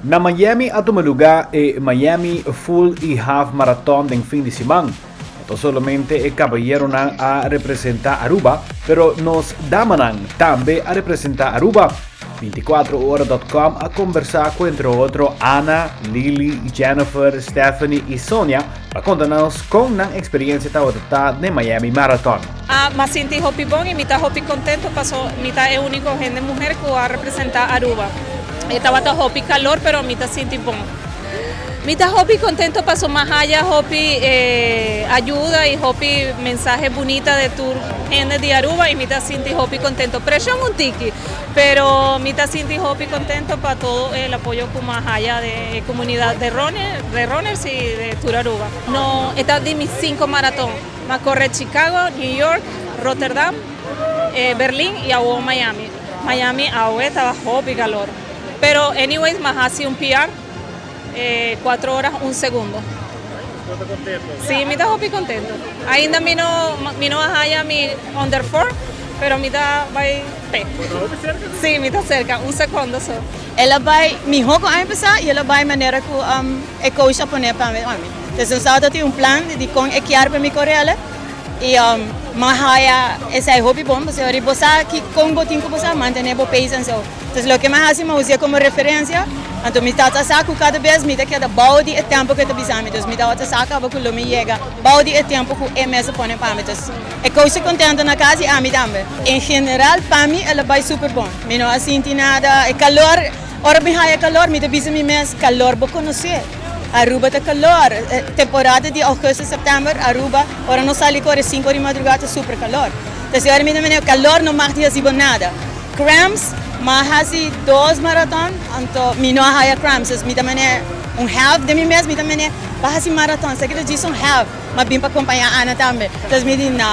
Na Miami a tuma luga e Miami Full y Half Marathon den fin di siman. No ta solamente e caballeronan a representa Aruba, pero nos damanan tambe a representa Aruba. 24ora.com a conversa cu entre otro Ana, Lily, Jennifer, Stephanie y Sonia pa conta nos con nan experiencia tabata ta den Miami Marathon. Ah, m'a sinti hopi bon y mi ta hopi contento paso mi ta e unico hende muher cu a representa Aruba. E tabata hopi calor pero mi ta sinti bon. Mi ta hopi contento paso m'a haya hopi ayuda y hopi mensahe bunita de tur hende di Aruba y mi ta sinti hopi contento. Presion un tiki, pero mi ta sinti hopi contento pa todo el apoyo cu m'a haya de e comunidad de de runners y de tur Aruba. No, e ta di mi cinco maraton. M'a corre Chicago, New York, Rotterdam, Berlin y awo Miami. Miami awe taba hopi calor. Pero anyways m'a haci un PR. 4 horas 1 segundo. Bo ta contento? Sí, mi ta hopi contento. Ainda mi no, mi no a haya mi under 4, pero mi ta bay pe. Bo ta hopi cerca? Sí, mi ta cerca, un secondo so. El a bay miho cu aña pasa y el a bay manera cu e coach a pone pa mi. Entonces nos tabata tin un plan di con e kier pa mi corele y mi a haya esey hopi bon pasobra bo sa ki con bo tin cu bo sa mantene bo pace en so. Entonces loke mi a haci mi a us'e como referencia, anto mi tata sa cu cada bes mi ta keda bao di e tempo cu e ta bisa mi, entonces mi tabata sa caba cu lo mi yega bao di e tempo cu e mes a pone pa mi, entonces e coach ta contento na cas y ami tambe. En general pa mi el a bay super bon, mi no a sinti nada, e calor, ora mi haya calor mi ta bisa mi mes calor bo conoce, Aruba ta calor, temporada di augustus, september Aruba ora nos sali core cinco di madruga ta super calor, entonces ora mi ta mira calor no mag di haci bo nada. Cramps, m'a hasi dos maraton, anto mi no a haya cramps, dus mi ta mane un half den mi mes, mi ta mane pa hasi maraton, sa ki ta djis un half, m'a bin pa compaña Ana tambe, dus mi di no,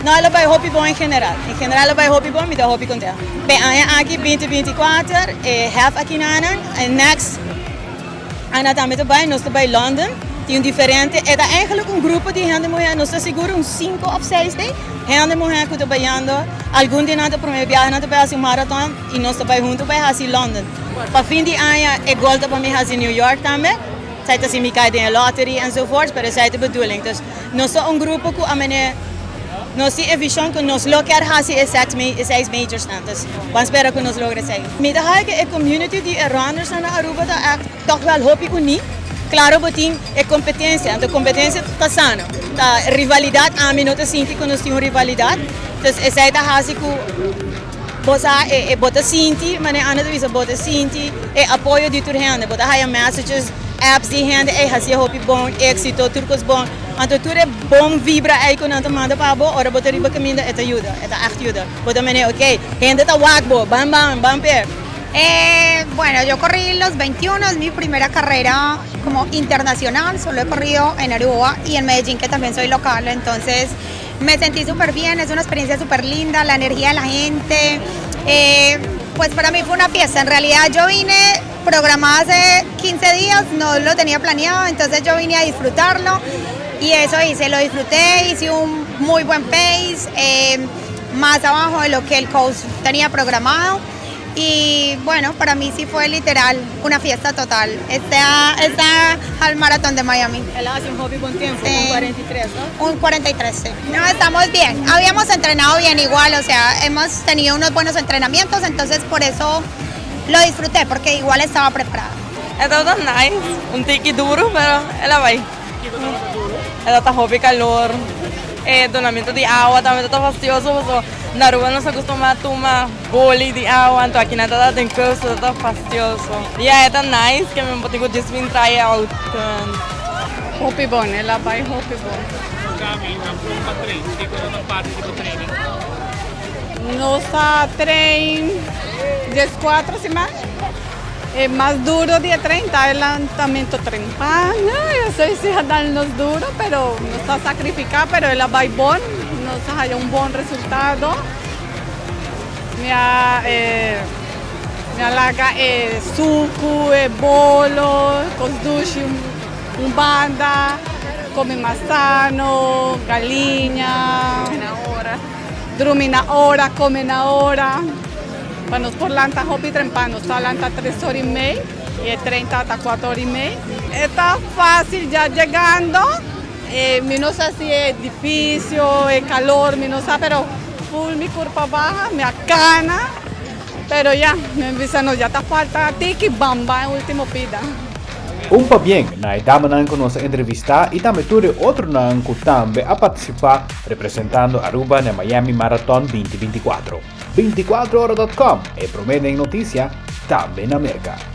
no el a bai hopi bon en general, en general a bai hopi bon, mi ta hopi contento. P'e aña aki binti 24 e half aki na nan, e next. Ana tambe ta bai, nos ta bai London, tin un diferente, e ta eigenlijk un grupo di hende muhé, nos ta sigur un cinco of seis den hende muhé ku ta bayando, algun di nan ta prome biaha nan ta bai hasi un marathon i nos ta bai hunto bai hasi London. Pa fin di aña e goal ta pa mi hasi New York tambe, esei ta si mi kai den e lottery enzovoorts, pero esei ta e bedoeling. Dus nos ta un grupo ku a mane nos tin e vision ku nos lo kier hasi e seis majors nan, dus ban spera ku nos logra esei. Mi ta haya ku e community di e runners nan na Aruba ta echt toch wel hopi uní. Claro bo tin e competencia, anto competencia ta sano. Ta rivalidad, ami no ta sinti ku nos tin un rivalidad. Dus esei ta hasi ku bo sa e bo ta sinti, manera Ana ta bisa, bo ta sinti e apoyo di tur hende. Bo ta haya messages, apps di hende, ey hasi e hopi bon, exito, tur kos bon. Anto tur e bon vibra ei ku nan ta manda pa bo, ora bo ta riba kaminda e ta yuda, e ta echt yuda. Bo ta mene ok, hende ta wak bo, ban ban, ban p'e. Bueno, yo corrí los 21, es mi primera carrera como internacional, solo he corrido en Aruba y en Medellín que también soy local, entonces me sentí súper bien, es una experiencia súper linda, la energía de la gente, pues para mí fue una fiesta, en realidad yo vine programada hace 15 días, no lo tenía planeado, entonces yo vine a disfrutarlo y eso hice, lo disfruté, hice un muy buen pace, más abajo de lo que el coach tenía programado y bueno, para mí sí fue literal una fiesta total, esta al maratón de Miami. El a haci un hopi bon tempo, un 43, no? Un 43, sí. No, estamos bien, habíamos entrenado bien igual, o sea, hemos tenido unos buenos entrenamientos, entonces por eso lo disfruté, porque igual estaba preparada. E tabata nice, un tiki duro, pero el a bai. E tabata hopi calor, e dunamento di awa tambe tabata fastioso pasobra na Aruba nos a costuma tuma boli di awa, anto aki nan tabata den coast tabata fastioso. Ya e ta nice ke mi por tin cu djis bin try out. Hopi bon, el a bai hopi bon. Gaby, nan bon pa train, kiko ta parti di bo training? Nos ta train 14 siman. E mas duro di e train ta e lantamento trempan. Esei si a dal nos duro, pero nos ta sacrifica, pero el a bai bon. Nos a haya un bon resultado. Mi a mi a laga e sucu, e bolo, cos dushi un banda, come mas sano, galiña. Drumi na ora, come na ora, pa nos por lanta hopi trempan. Nos ta lanta 3 ora y mei. Y e 30 ta 4 ora y mey. Ta facil ya yegando, mi no sa si e edificio, e calor, mi no sa, pero full mi curpa baha, mi a cana, pero ya, mi a bisa no, ya ta falta tiki bamba e ultimo pida. Un pabien na e damanan cu nos a entrevista y tambe tur e otronan cu tambe a participa representando Aruba na Miami Marathon 2024. 24ora.com, e prome den noticia, tambe na Merca.